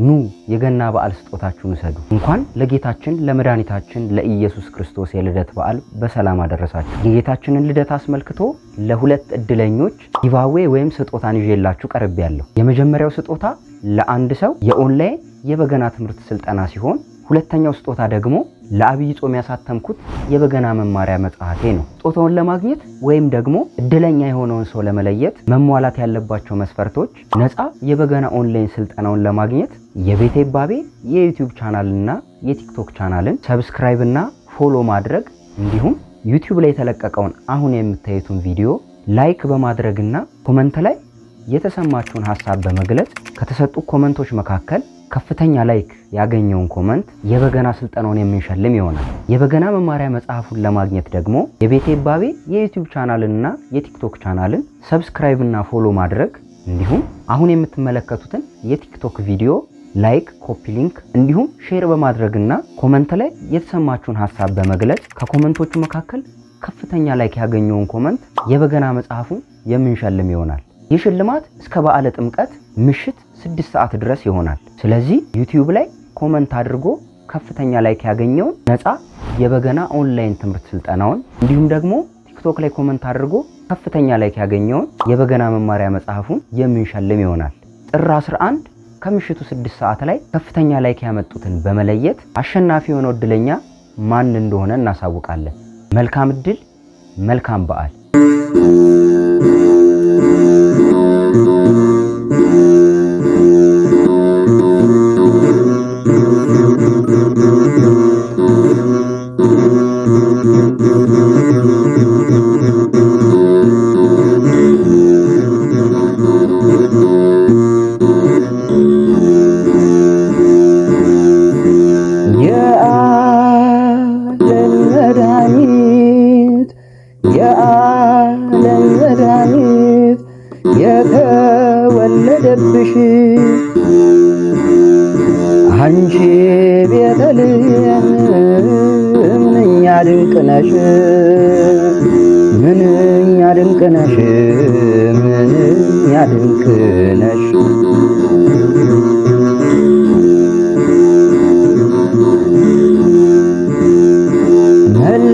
ኑ የገና በዓል ስጦታችሁን ውሰዱ። እንኳን ለጌታችን ለመድኃኒታችን ለኢየሱስ ክርስቶስ የልደት በዓል በሰላም አደረሳችሁ። የጌታችንን ልደት አስመልክቶ ለሁለት እድለኞች giveaway ወይም ስጦታን ይዤላችሁ ቀርቤያለሁ። የመጀመሪያው ስጦታ ለአንድ ሰው የኦንላይን የበገና ትምህርት ስልጠና ሲሆን፣ ሁለተኛው ስጦታ ደግሞ ለአብይ ጾም ያሳተምኩት የበገና መማሪያ መጽሐፌ ነው። ስጦታውን ለማግኘት ወይም ደግሞ እድለኛ የሆነውን ሰው ለመለየት መሟላት ያለባቸው መስፈርቶች፣ ነፃ የበገና ኦንላይን ስልጠናውን ለማግኘት የቤቴ ባቤ የ YouTube channel ና የ TikTok channel ን subscribe እና follow ማድረግ፣ እንዲሁም YouTube ላይ የተለቀቀውን አሁን የምታዩትን ቪዲዮ like በማድረግና comment ላይ የተሰማችሁን ሀሳብ በመግለጽ፣ ከተሰጡ comment ኦች መካከል ከፍተኛ like ያገኘውን comment የበገና ስልጠናውን የምንሸልም ይሆናል። የበገና መማሪያ መጽሐፉን ለማግኘት ደግሞ የቤቴ ባቤ የ YouTube channel ንና የ TikTok channel ን subscribe እና follow ማድረግ፣ እንዲሁም አሁን የምትመለከቱትን የ TikTok ቪዲዮ like፣ copy link እንዲሁም share በማድረግና comment ላይ የተሰማችሁን ሀሳብ በመግለጽ፣ ከ comment ኦቹ መካከል ከፍተኛ like ያገኘውን comment የበገና መጽሐፉን የምንሸልም ይሆናል። ይህ ሽልማት እስከ በዓለ ጥምቀት ምሽት 6 ሰዓት ድረስ ይሆናል። ስለዚህ YouTube ላይ comment አድርጎ ከፍተኛ like ያገኘውን ነፃ የበገና ኦንላይን ትምህርት ስልጠናውን፣ እንዲሁም ደግሞ TikTok ላይ comment አድርጎ ከፍተኛ like ያገኘውን የበገና መማሪያ መጽሐፉን የምንሸልም ይሆናል። ጥር 11 ከምሽቱ 6 ሰዓት ላይ ከፍተኛ like ያመጡትን በመለየት አሸናፊ የሆነው እድለኛ ማን እንደሆነ እናሳውቃለን። መልካም እድል፣ መልካም በዓል። የዓለም መድኃኒት፣ የዓለም መድኃኒት የተወለደብሽ አንቺ ቤተልሔም ምንኛ ድንቅ ነሽ፣ ምንኛ ድንቅ ነሽ፣ ምንኛ ድንቅ ነሽ።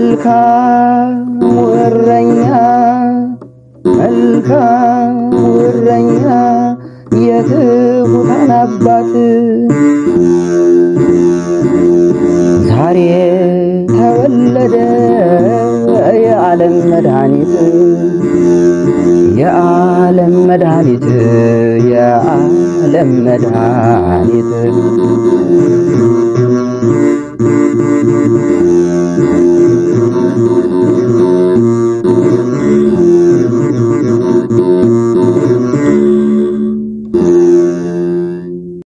መልካሙ እረኛ፣ መልካሙ እረኛ፣ የትሑታን አባት ዛሬ ተወለደ የዓለም መድኃኒት፣ የዓለም መድኃኒት፣ የዓለም መድኃኒት።